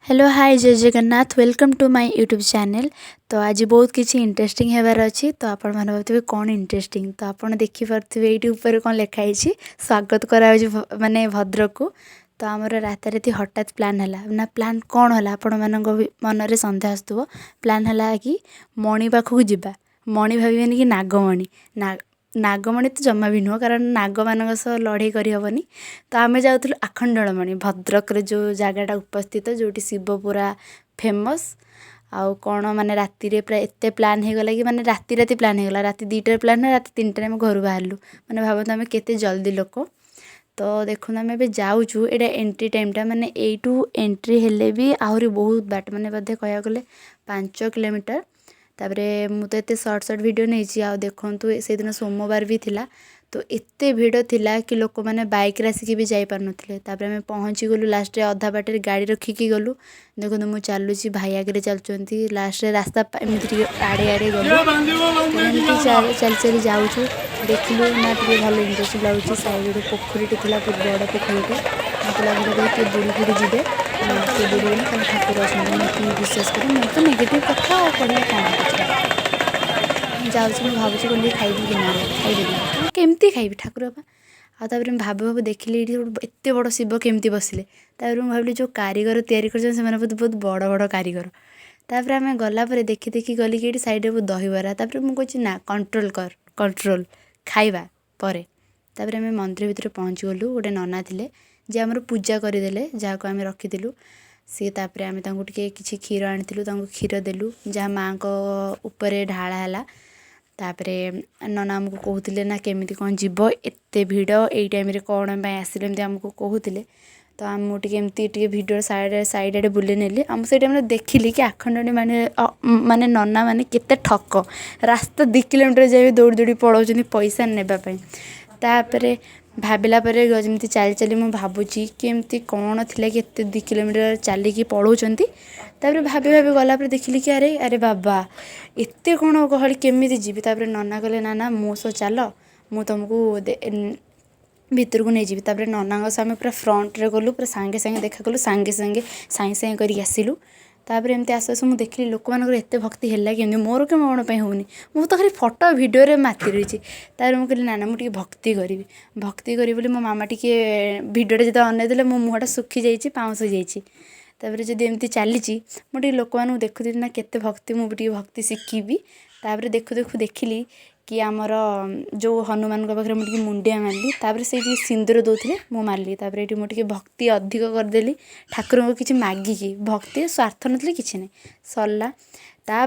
Hello, hi, ଜୟ Jagannath. Welcome to my YouTube channel. ତ ଆଜି ବହୁତ କିଛି ଇଣ୍ଟରେଷ୍ଟିଂ ହେବାର ଅଛି। ତ ଆପଣମାନେ ଭାବୁଥିବେ କ'ଣ ଇଣ୍ଟରେଷ୍ଟିଂ? ତ ଆପଣ ଦେଖିପାରୁଥିବେ ଏଇଠି ଉପରେ କ'ଣ ଲେଖା ହେଇଛି, ସ୍ୱାଗତ କରାହେଉଛି ମାନେ ଭଦ୍ରକକୁ। ତ ଆମର ରାତାରାତି ହଠାତ୍ ପ୍ଲାନ୍ ହେଲା ନା, ପ୍ଲାନ୍ କ'ଣ ହେଲା, ଆପଣମାନଙ୍କ ବି ମନରେ ସନ୍ଦେହ ଆସୁଥିବ। ପ୍ଲାନ୍ ହେଲା କି ମଣି ପାଖକୁ ଯିବା। ମଣି ଭାବିବେନି କି ନାଗମଣି ନା, ନାଗମଣି ତ ଜମା ବି ନୁହଁ, କାରଣ ନାଗମାନଙ୍କ ସହ ଲଢ଼େଇ କରିହେବନି। ତ ଆମେ ଯାଉଥିଲୁ ଆଖଣ୍ଡଳମଣି, ଭଦ୍ରକରେ ଯେଉଁ ଜାଗାଟା ଉପସ୍ଥିତ, ଯେଉଁଠି ଶିବ ପୁରା ଫେମସ୍। ଆଉ କ'ଣ ମାନେ ରାତିରେ ପୁରା ଏତେ ପ୍ଲାନ୍ ହେଇଗଲା କି ମାନେ ରାତି ରାତି ପ୍ଲାନ୍ ହେଇଗଲା। ରାତି 2ଟାରେ ପ୍ଲାନ୍ ହେଲା, ରାତି 3ଟାରେ ଆମେ ଘରୁ ବାହାରିଲୁ। ମାନେ ଭାବନ୍ତୁ ଆମେ କେତେ ଜଲ୍ଦି ଲୋକ। ତ ଦେଖନ୍ତୁ, ଆମେ ଏବେ ଯାଉଛୁ। ଏଇଟା ଏଣ୍ଟ୍ରି ଟାଇମ୍ଟା, ମାନେ ଏଇଠୁ ଏଣ୍ଟ୍ରି ହେଲେ ବି ଆହୁରି ବହୁତ ବାଟ, ମାନେ ବୋଧେ କହିବାକୁ ଗଲେ 5 କିଲୋମିଟର। ତାପରେ ମୁଁ ତ ଏତେ ସର୍ଟ ସର୍ଟ ଭିଡ଼ିଓ ନେଇଛି। ଆଉ ଦେଖନ୍ତୁ, ସେଇଦିନ ସୋମବାର ବି ଥିଲା, ତ ଏତେ ଭିଡ଼ ଥିଲା କି ଲୋକମାନେ ବାଇକ୍ରେ ଆସିକି ବି ଯାଇପାରୁନଥିଲେ। ତାପରେ ଆମେ ପହଞ୍ଚିଗଲୁ। ଲାଷ୍ଟରେ ଅଧା ବାଟରେ ଗାଡ଼ି ରଖିକି ଗଲୁ। ଦେଖନ୍ତୁ, ମୁଁ ଚାଲୁଛି, ଭାଇ ଆଗରେ ଚାଲୁଛନ୍ତି। ଲାଷ୍ଟରେ ରାସ୍ତା ଏମିତି ଟିକେ ଆଡ଼େଇ ଆଡ଼େଇ ଗଲୁ। ଏମିତି ଚାଲି ଚାଲି ଚାଲି ଯାଉଛୁ। ଦେଖିଲୁ ନା ଟିକେ ଭଲ ଇଣ୍ଟରେଷ୍ଟ ଲାଗୁଛି। ସାଇଡ଼୍ ଗୋଟେ ପୋଖରୀଟେ ଥିଲା, ବହୁତ ବଡ଼ ପୋଖରୀଟେ। ମୋତେ ଲାଗିଲା କି କିଏ ବୁଡ଼ି ଫୁଡ଼ି ଯିବେ। ନା, କିଏ ବୁଡ଼ିବେନି, ଖାଲି ଠାକୁର ଅଛନ୍ତି। ମୁଁ ଏତିକି ବିଶ୍ୱାସ କରେ। ମୁଁ ତ ନେଗେଟିଭ୍ କଥା ଆଉ କହିବା କ'ଣ କିଛି। ମୁଁ ଯାଉଛି, ମୁଁ ଭାବୁଛି କ'ଣ ଟିକେ ଖାଇବି କି ନା, ଖାଇଦେବି। ମୁଁ କେମିତି ଖାଇବି ଠାକୁର ପା। ଆଉ ତାପରେ ମୁଁ ଭାବୁ ଭାବୁ ଦେଖିଲି ଏଇଠି ଗୋଟେ ଏତେ ବଡ଼ ଶିବ କେମିତି ବସିଲେ। ତାପରେ ମୁଁ ଭାବିଲି ଯେଉଁ କାରିଗର ତିଆରି କରିଛନ୍ତି, ସେମାନେ ବହୁତ ବହୁତ ବଡ଼ ବଡ଼ କାରିଗର। ତାପରେ ଆମେ ଗଲା ପରେ ଦେଖି ଦେଖି ଗଲି କି ଏଇଠି ସାଇଡ଼୍ରେ ବହୁତ ଦହିବରା। ତାପରେ ମୁଁ କହୁଛି, ନା, କଣ୍ଟ୍ରୋଲ୍ କର, କଣ୍ଟ୍ରୋଲ୍, ଖାଇବା ପରେ। ତାପରେ ଆମେ ମନ୍ଦିର ଭିତରେ ପହଞ୍ଚିଗଲୁ। ଗୋଟେ ନନା ଥିଲେ, ଯିଏ ଆମର ପୂଜା କରିଦେଲେ, ଯାହାକୁ ଆମେ ରଖିଥିଲୁ ସିଏ। ତାପରେ ଆମେ ତାଙ୍କୁ ଟିକେ କିଛି କ୍ଷୀର ଆଣିଥିଲୁ, ତାଙ୍କୁ କ୍ଷୀର ଦେଲୁ, ଯାହା ମାଆଙ୍କ ଉପରେ ଢାଳା ହେଲା। ତାପରେ ନନା ଆମକୁ କହୁଥିଲେ ନା କେମିତି କ'ଣ ଯିବ, ଏତେ ଭିଡ଼, ଏଇ ଟାଇମ୍ରେ କ'ଣ ପାଇଁ ଆସିଲେ, ଏମିତି ଆମକୁ କହୁଥିଲେ। ତ ମୁଁ ଟିକେ ଏମିତି ଟିକେ ଭିଡ଼ିଓ ସାଇଡ଼୍ ସାଇଡ଼୍ ଆଡ଼େ ବୁଲେଇ ନେଲି। ଆଉ ମୁଁ ସେଇ ଟାଇମ୍ରେ ଦେଖିଲି କି ଆଖଣ୍ଡଳମଣି ମାନେ ନନା ମାନେ କେତେ ଠକ। ରାସ୍ତା 2 କିଲୋମିଟର ଯାଇ ବି ଦୌଡ଼ି ଦୌଡ଼ି ପଳାଉଛନ୍ତି ପଇସା ନେବା ପାଇଁ। ତାପରେ ଭାବିଲା ପରେ ଯେମିତି ଚାଲି ଚାଲି ମୁଁ ଭାବୁଛି କେମିତି କ'ଣ ଥିଲା କି ଏତେ 2 କିଲୋମିଟର ଚାଲିକି ପଳାଉଛନ୍ତି। ତାପରେ ଭାବି ଭାବି ଗଲା ପରେ ଦେଖିଲି କି ଆରେ ଆରେ ବାବା, ଏତେ କ'ଣ ଗହଳି, କେମିତି ଯିବି? ତାପରେ ନନା କହିଲେ, ନା ନା, ମୋ ସହ ଚାଲ, ମୁଁ ତୁମକୁ ଭିତରକୁ ନେଇଯିବି। ତାପରେ ନନାଙ୍କ ସହ ଆମେ ପୁରା ଫ୍ରଣ୍ଟରେ ଗଲୁ, ପୁରା ସାଙ୍ଗେ ସାଙ୍ଗେ ଦେଖା କଲୁ, ସାଙ୍ଗେ ସାଙ୍ଗେ ସାଙ୍ଗେ ସାଙ୍ଗେ କରିକି ଆସିଲୁ। ତାପରେ ଏମିତି ଆସୁ ଆସୁ ମୁଁ ଦେଖିଲି ଲୋକମାନଙ୍କର ଏତେ ଭକ୍ତି ହେଲା କେମିତି, ମୋର କ'ଣ ପାଇଁ ହେଉନି? ମୁଁ ତ ଖାଲି ଫଟୋ ଭିଡ଼ିଓରେ ମାତି ରହିଛି। ତାପରେ ମୁଁ କହିଲି, ନା ନା, ମୁଁ ଟିକେ ଭକ୍ତି କରିବି। ଭକ୍ତି କରିବି ବୋଲି ମୋ ମାମା ଟିକେ ଭିଡ଼ିଓଟା ଯେତେବେଳେ ଅନେଇ ଦେଲେ, ମୋ ମୁହଁଟା ଶୁଖିଯାଇଛି, ପାଉଁଶ ହେଇଯାଇଛି। ତାପରେ ଯଦି ଏମିତି ଚାଲିଛି, ମୁଁ ଟିକେ ଲୋକମାନଙ୍କୁ ଦେଖୁଥିଲି ନା କେତେ ଭକ୍ତି, ମୁଁ ବି ଟିକେ ଭକ୍ତି ଶିଖିବି। ତାପରେ ଦେଖୁ ଦେଖୁ ଦେଖିଲି କି ଆମର ଯେଉଁ ହନୁମାନଙ୍କ ପାଖରେ ମୁଁ ଟିକେ ମୁଣ୍ଡିଆ ମାରିଲି। ତାପରେ ସେଇଠି ସିନ୍ଦୁର ଦେଉଥିଲେ, ମୁଁ ମାରିଲି। ତାପରେ ଏଇଠି ମୁଁ ଟିକେ ଭକ୍ତି ଅଧିକ କରିଦେଲି ଠାକୁରଙ୍କୁ କିଛି ମାଗିକି। ଭକ୍ତି ସ୍ୱାର୍ଥ ନଥିଲେ କିଛି ନାହିଁ। ସରିଲା ତା